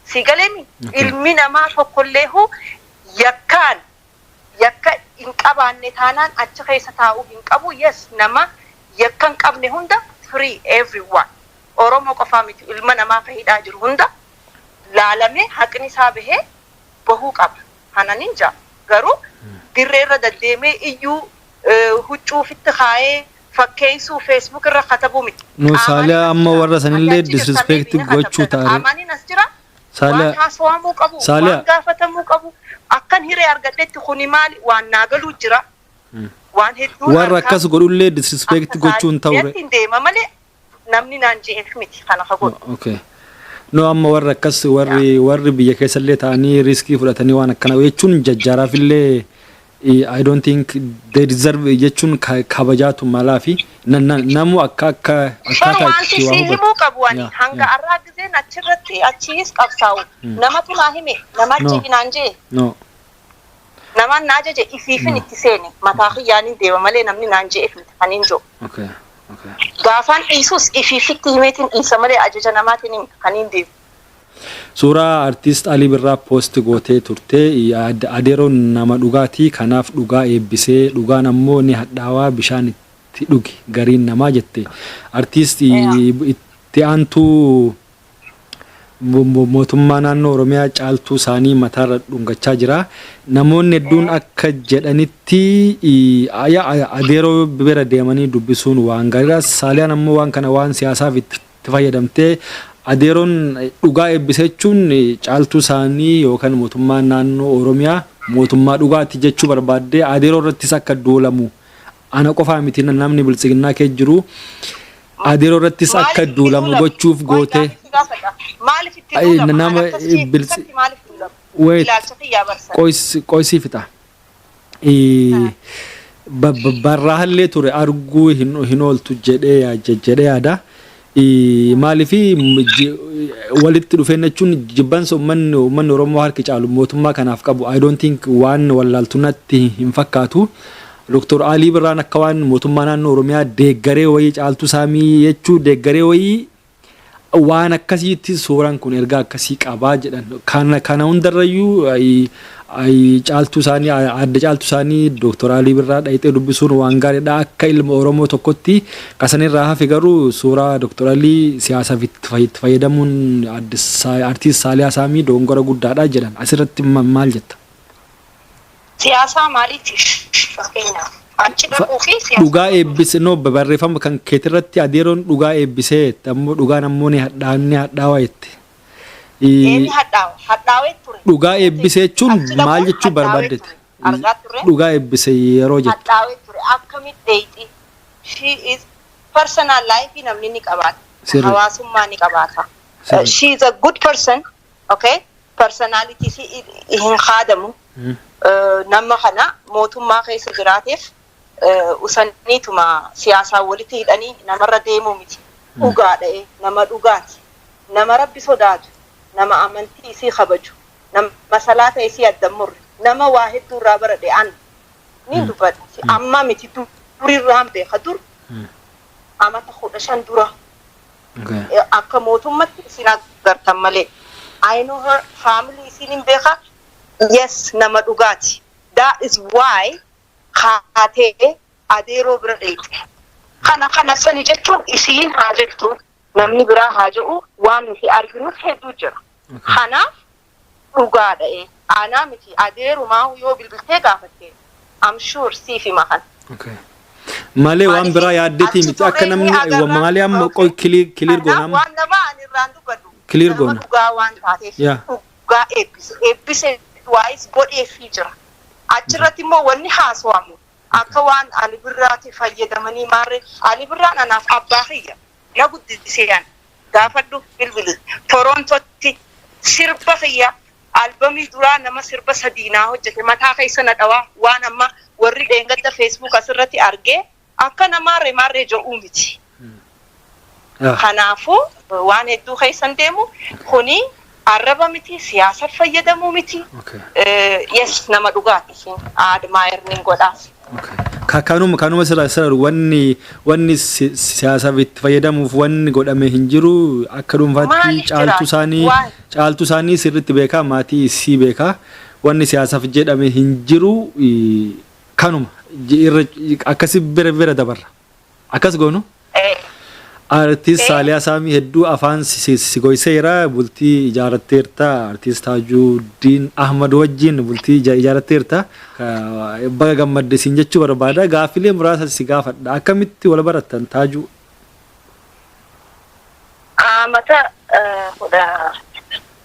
Si galeemi ilmi namaa tokkollee huu yakkaan yakka hin qabaanne taanaan achi keessa taa'uu hin qabu. Yes, nama yakka hin qabne hunda free everyone. Oromoo qofaa miti, ilma namaa ka hidhaa jiru hunda laalamee haqni isaa bahee bahuu qaba. Kanan jaa. Garuu dirree irra deddeemee iyyuu huccuu ofitti kaayee fakkeessuu, Facebook irra katabuu miti. No, Saaliyaa, amma warra sanillee disrespect gochuu taare. Qaamaniin as jira. Waan haasawamuu qabu, waan gaafatamuu qabu, akkan hiree argadhetti kuni maali, waan naa galuu jira. Waan hedduu Warra akkas godhullee disrespect gochuun ta'ure. Hin deema malee namni naan je'eef miti kana ka godhu. Okay. No, amma warra akkas warri biyya keessallee ta'anii risk fudhatanii waan akkana jechuun jajjaaraafillee I don't think they deserve jechuun kabajaatu malaa fi namu akka akkaataa Wanti itti waa si hubatu. himuu qabu ani hanga har'aa gizeen achirratti achiis qabsaa'u. Namatu naa hime, nama achi naan je'e. No. Namaan naa ajaje ifiifin itti seene, mataa kiyyaaniin deema malee namni naan je'eef miti kan hin jiru. Okay. Gaafaan dhiisus ifiifitti himeetiin dhiisa malee ajaja namaatiin kan hin deemu. Suuraa artist Alii Birraa post gootee turte. Adeeroon nama dhugaatii, kanaaf dhugaa eebbisee, dhugaan ammoo ni hadhaawaa bishaan Itti dhugi gariin namaa jette. Artiist itti aantuu mootummaa naannoo Oromiyaa Caaltuu Saanii mataarra dhungachaa jira. Namoonni hedduun akka jedhanitti adeeroo bira deemanii dubbisuun waan gaariidha. Saaliyaan ammoo waan kana waan siyaasaaf itti fayyadamtee, adeeroon dhugaa eebbise jechuun Caaltuu Saanii yookaan mootummaan naannoo Oromiyaa mootummaa dhugaati jechuu barbaaddee, adeeroo irrattis akka duulamu, ana qofaa miti, namni biltsiginnaa kee jiru adeeroo irrattis akka Maaliif itti duulamu duulama? gochuuf Qoy, goote. gaafii si gaafadha. Maaliif itti Ay, duulama? nama An akkasii akkatti maaliif duulama? Wait. Ilaalcha kiyyaa barsan. Qoysii fixa. Barraahallee ture arguu hin ooltu jedhee yaada. Maaliif walitti dhufeenya jechuun jibbansa uummanni Oromoo harki caalu mootummaa kanaaf qabu, I don't think waan wallaaltu natti hin fakkaatu. Dr. Alii Birraan akka waan mootummaa naannoo Oromiyaa deeggaree wayii, Caaltuu Saamii jechuu deeggaree wayii, waan akkasiitti suuraan kun ergaa akkasii qabaa jedhan. Kana hundarrayyuu Caaltuu isaanii, adda Caaltuu isaanii Dr. Alii Birraa dhayixee dubbisuun waan gaariidha akka ilma Oromoo tokkotti. Kasanirraa hafe garuu suuraa Dr. Alii siyaasaaf itti fayyadamuun artiist Saaliyaa Saamii dogongora guddaadha jedhan. Asirratti maal jetta? Siyaasaa maaliitiif, fakkeenyaaf? Achi dhaquu fi siyaasa. Dhugaa eebbise, no, barreeffama kan keetirratti adeeroon dhugaa eebbisee jette, ammoo dhugaan ammoo ni hadhaa, ni hadhaawaa jette. Inni hadhaawa. Hadhaawee ture. Dhugaa eebbisee jechuun Achi dhaquun maal jechuu hadhaawee barbaaddeeti? ture. Argaa turre. Dhugaa eebbise yeroo jettu. Hadhaawee ture. Akkamitti dheeyxi? She is personal life, namni ni qabaata. Hawaasummaa ni qabaata. She is a good person. Okay? Personality si hin haadamu. Nama kana mootummaa keessa jiraateef usaniituma siyaasaan walitti hidhanii namarra deemuu miti. Dhugaadha, nama dhugaati. Nama Rabbi sodaatu, nama amantii isii kabaju, nama salaata isii adda murre, nama waa hedduu irraa baradhe an ni dubbadha. Amma miti, durirraan beeka, dur amata 15 dura akka mootummatti isin agartan malee. I know her family, isin hin beeka. Yes, nama dhugaati. That is why kaatee adeeroo bira dheeyxe. Kana kana sani jechuun isiin haa jettu, namni biraa haa jedhu, waan nuti arginu hedduu jira. Kanaaf dhugaadha. Aanaa miti, adeerumaa yoo bilbiltee gaafatte, I'm sure siif hima kana. Malee waan biraa yaaddeetii miti, akka namni malee amma qoy, clear goona amma. Waan nama ani irraan dubbadhu. Clear goona. Nama dhugaa waan taateef dhugaa eebbise, eebbise waayis godheefii jira. Achirratti immoo wanni haasawamu akka waan Ali Birraati fayyadamanii maarree. Ali Birraan anaaf abbaa kiyya, na guddisee. An gaafadhu, bilbili. Torontootti sirba kiyya albamii duraa nama sirba sadii naa hojjete, mataa keessa na dhawaa. Waan amma warri dheengadda Facebook asirratti argee akka namaarree maarree jedhuu miti. Kanaafuu waan hedduu keessan deemu kuni arraba miti, siyaasa fayyadamuu miti. Yes, nama dhugaati. Admire nin godhaaf. Kanuma sira wanni siyaasaaf itti fayyadamuuf wanni godhame hin jiru. Akka dhuunfaatti Caaltuu isaanii sirriitti beekaa, maatii isii beekaa, wanni siyaasaaf jedhame hin jiru. Kanuma irra akkasi bira bira dabarra, akkas goonu. Artiist Saaliyaa Saamii, hedduu afaan si goyseera. Bultii ijaarratteerta, artiist Taajuddin Ahmad wajjin bultii ijaarratteerta. Baga gammadde siin jechuu barbaada. Gaaffilee muraasa si gaafadha. Akkamitti wal barattan, Taajuu? Mata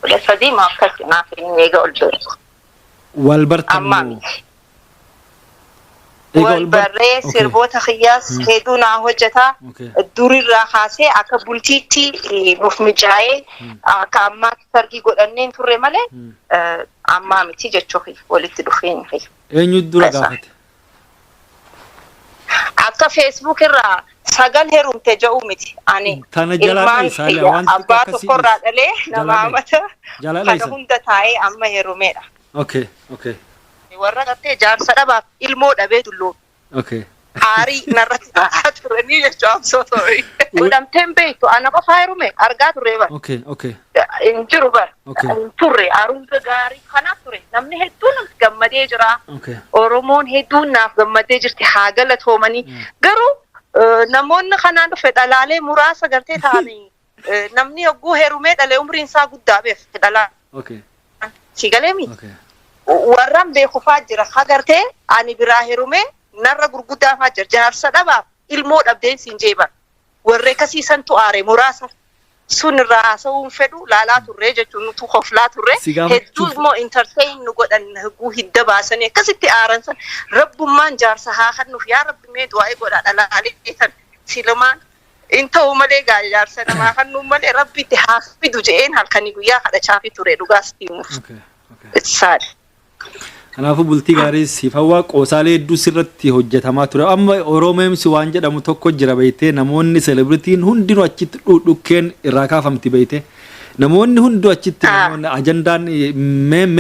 13 ma akkas naaf inni eega ol ba'e. Wal bartan Ammaa moo? miti. Eega Wal wal bar barree, sirboota kiyyaas hedduu naa hojjetaa. Durirraa kaasee akka bultiitti nuuf mijaa'ee, akka ammaatti sargii godhannee hin turre malee, ammaa miti jechuu kiyya walitti dhufeenya kiyya. Eenyu dura Isa. gaafate? Akka Facebook irraa sagal heerumte jedhu miti. Ani Tana jalaa ilmaan dhahi, Saaliyaa, kiyya waan xiqqoo abbaa akkasii tokkorraa dhiisi. dhalee Jalaa nama dhahi. amata Jalaa kana dhahisan. hunda taa'ee amma heerumeedha. Warra gartee jaarsa dhabaaf ilmoo dhabee dulloome. Aarii narratti ta'aa turanii jechuudha. I'm so sorry. Godhamteen beektu, ana qofaa heerume argaa turre bara. Hin jiru bara. Hin turre, aruuza gaarii kanaaf ture. Namni hedduun gammadee jira. Oromoon hedduun naaf gammadee jirti, haa galatoomanii. Garuu Namoonni kanaan dhufe dhalaalee muraasa gartee ta'anii, namni yogguu heerumee dhalee umriin isaa guddaa beef dhalaa. Si galeemi? Okay. Warran beekufaa jira hagartee ani biraa heerumee narra gurguddaa faa jira, jaarsa dhabaaf ilmoo dhabdeen siin jeeban. Warra akkasiisantu aare, muraasa sun irraa haasa'uun fedhu laalaa turree jechuun nutu koflaa turre. Si gaafachuuf- Hedduu immoo entertain nu godhan, hegguu hidda baasanii akkasitti aaran san. Rabbummaan jaarsa haa kennuuf, yaa Rabbi, mee du'aa godhaa dhalaalee tan silumaan in ta'u malee gaa jaarsa namaa kennuun malee Rabbi itti haa fidu je'een halkanii guyyaa kadhachaafi ture, dhugaas himuuf. Okay. It's sad. Kanaafuu bultii gaarii siif hawwaa. Qoosaalee hedduu sirratti hojjetamaa ture. Amma Oromeemsi waan jedhamu tokko jira beektee, namoonni celebrity'n hundinuu achitti dhukkeen irraa kaafamti beektee. Namoonni hunduu achitti namoonni ajandaan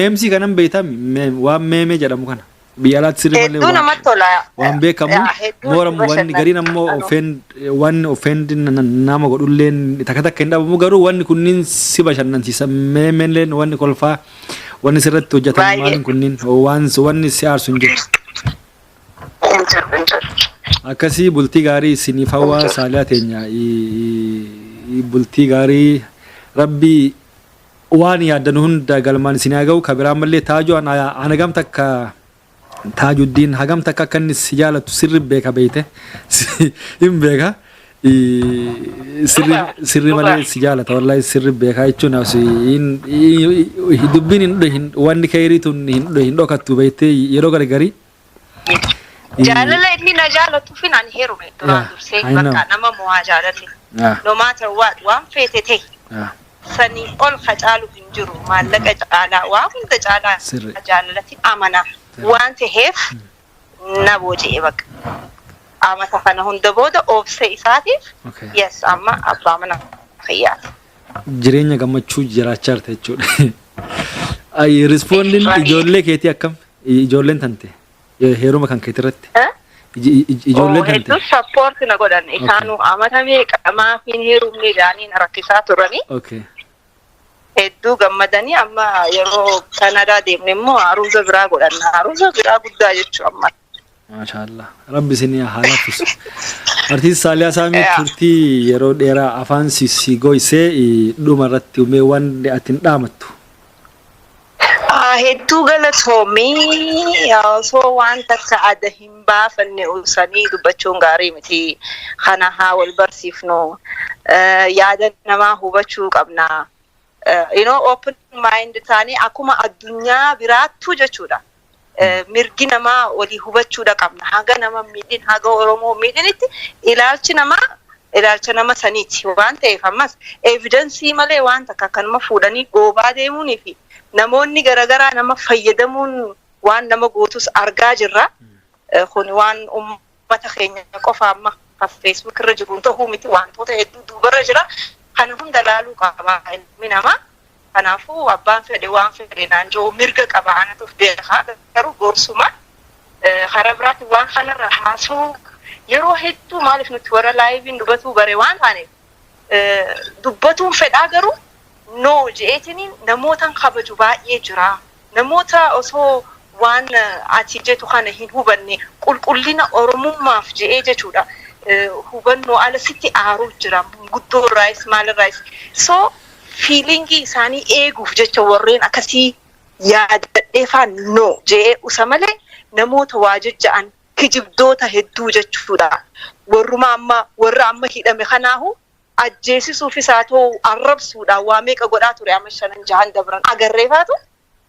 meemsii kanan beektami, waan meme jedhamu kana. Biyya alaatti sirrii malee Hedduu namatti tola. Waan beekamu Hedduu mooramu wanni gariin ammoo offend, wanni offend nama godhulleen takka takka hin dhabamu, garuu wanni kunniin si bashannansiisa. Meme'lleen wanni kolfaa wanni sirratti hojjetamu maaliin kunniin waan wanni si aarsu hin jiru. Hin jiru, hin jiru. Akkasii bultii gaarii isiniif hawwaa, Saaliyaa teenya. Bultii gaarii, Rabbii waan yaaddan hunda galmaan isin haa ga'u. Ka biraan mallee Taajuu ana gam takka Taajuddiin hagam takka akka inni si jaalatu sirri beeka beeyte, hin beeka. Sirri sirri malee si jaalata, wallahi sirri beeka jechuun dubbiin hin wanni kayrii tun hin dhokattu beeyte yeroo gargarii. Jaalala inni na jaalatuufin ani heerume duraan dursee. I know. Bakka nama mo'aa jaalalli. No matter what, waan feete ta'e sanii ol ka caalu hin jiru, maallaqa caalaa, waa hunda caalaa jaalalatti amana waan ta'eef na booji'e bakka. Amata kana hunda booda obsee isaatiif yes, amma abbaa mana kiyyaati. Jireenya gammachuu jiraachaa jirta jechuudha. Ay, respondiin ijoollee keetii akkam? Ijoolleen tante heeruma kan keetii irratti? Eh? Ijoolleen tante? Hedduu support na godhan. Isaanuu amata meeqa maaf hin heerumne jedhanii na rakkisaa turanii. Hedduu gammadanii, amma yeroo Kanadaa deemne immoo haruuza biraa godhanna. Haruuza biraa guddaa jechuu amma. Maashaallah. Rabbi isin haa laaffisu. Artiist Saaliyaa Saamii, turtii yeroo dheeraa afaan si goysee, dhuma irratti mee waan ati hin dhaamattu. Hedduu galatoomii. Osoo waan takka adda hin baafanne usanii dubbachuun gaarii miti. Kana haa wal barsiifnu. Yaada namaa hubachuu qabna. Open mind taanii akkuma addunyaa biraattu jechuudha. Mirgi namaa walii hubachuudha qabna. Haga nama miidhin, haga Oromoo miidhinitti ilaalchi namaa ilaalcha nama saniiti waan ta'eef, ammas evidence malee waan takka akkanuma fuudhanii goobaa deemuunii fi namoonni garaagaraa nama fayyadamuun waan nama gootus argaa jirra. Kun waan uummata keenya qofa amma kan Facebook irra jiru ta'uu miti, wantoota hedduu duubarra jira. Kana hunda laaluu qaba ilmi namaa. Kanaafuu abbaan fedhe waan fedhe naan jiru mirga qaba, anatu beekaa, garuu gorsuma. Karaa biraatti waan kanarra haasa'uu yeroo hedduu maaliif nuti warra live'iin dubbatuu bare waan taaneef dubbatuun fedhaa, garuu no je'eetiniin namootan kabaju baay'ee jira. Namoota osoo waan ati jettu kana hin hubanne qulqullina Oromummaaf je'ee jechuudha. Hubannoo ala sitti aaruu jira. Guddoo irraayis maalirraayis. So feeling'ii isaanii eeguuf jecha warreen akkasii yaadadhee faan no je'ee usa malee, namoota waa jejja'an kijibdoota hedduu jechuudha. Warruma amma warra amma hidhame kanaahu ajjeesisuufis haa ta'u arrabsuudhaan waa meeqa godhaa ture, amma shanan jahan dabran agarreefaatu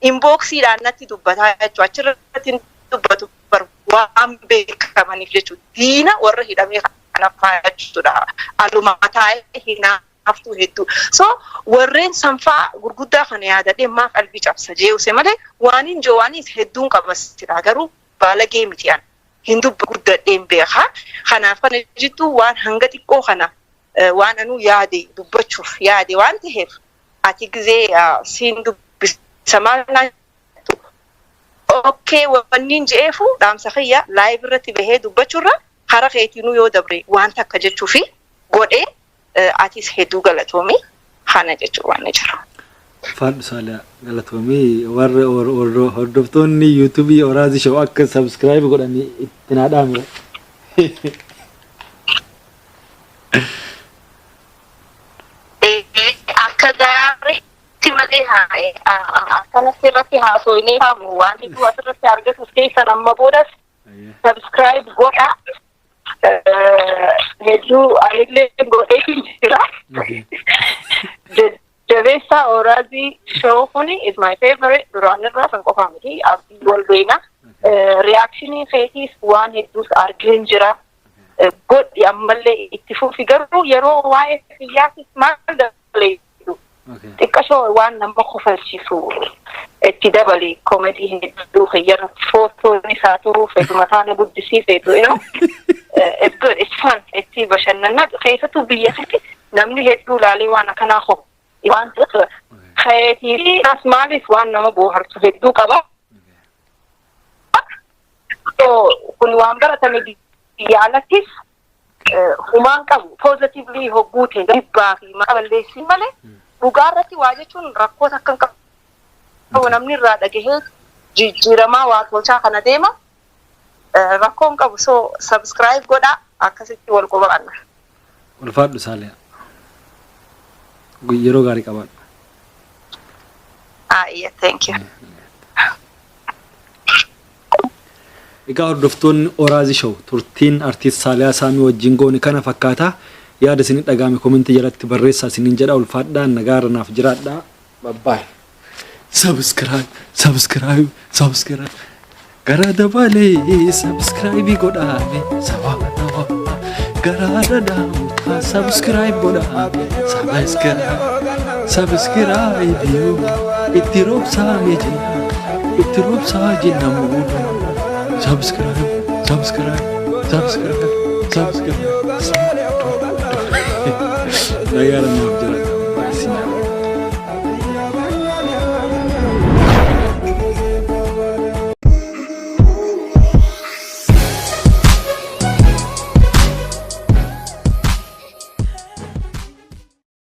inbox'iidhaan natti dubbataa jechuudha. Achirratti hin dubbatu bar waan beekamaniif jechuudha. Diina warra hidhamee kana faa jechuudha. Aluma taa'ee hinaaftuu hedduu. So warreen sanfaa gurguddaa kana yaadadhee maaf qalbii cabsa jee'use malee waan hin joowaanis hedduun qaba, garuu baalagee miti an. Hin dubba, guddadheen beekaa. Kanaaf kana jettu waan hanga xiqqoo kana waan anuu yaade dubbachuuf yaade waan ta'eef, ati gizee siin dubbisa maal naan jettu, okay, wanni je'eefu dhaamsa kiyya live irratti bahee dubbachuurra karaa keetinuu yoo dabre waan takka jechuufi godhee, atis hedduu galatoomi, kana jechuu waan ni jira. Faadhu Saaliyaa, galatoomii. Warra hordoftoonni YouTube'ii Oraazi Show akka subscribe godhanii itti naa dhaamire. Akka gaariitti malee akkanatti irratti haasofnee haamu waan hedduu asirratti argatuuf keessan amma boodas subscribe godha. Hedduu anillee godhee jira. Jabeessaa. Oraazii Show kuni is my favorite duraan irraa kan qofaa miti, abdii wal beena. Reaction keetiis waan hedduus argeen jira. Godhi, ammallee itti fufi. Garuu yeroo waa'ee siyyaasis maal dabaleetu xiqqashoo waan nama kofalchiisu itti dabali. Comedy hedduu kiyyarra footoon isaa turuu feetu, mataa na guddisii feetu, it's good, it's fun, itti bashannanaa. Keessattuu biyya keetti namni hedduu laalee waan akkanaa ho waan keetii fi as maaliif waan nama bohaarsu hedduu qaba. Kun waan baratame biyya alattis humaan qabu. Positively hogguu ta'e dhibbaa fi maqaa balleessii malee dhugaa irratti waa jechuun rakkoota akka hin qabu. Namni irraa dhagahee jijjiiramaa waa tolchaa kana deema, rakkoo hin qabu. So subscribe godhaa, akkasitti wal qubanna. Ulfaadhu Saaliyaa. Yeroo gaarii qabaadhu. Ah, yeah, thank you. Egaa hordoftoonni Oraazi Show, turtiin artiist Saaliyaa Saamii wajjin goone kana fakkaata. Yaada isinii dhagahame comment jalatti barreessaa isiniin jedha. Ulfaadhaa, nagaarra naaf jiraadhaa. Bye. Subscribe, subscribe, subscribe. Gara dabalee subscribe godhaame saba garaa dhadhaamutaa subscribe godhaame subscribe, subscribe itti roobsaame jenna, itti roobsaa jenna muudu. Subscribe, subscribe, subscribe, subscribe. Nagaara naaf jira.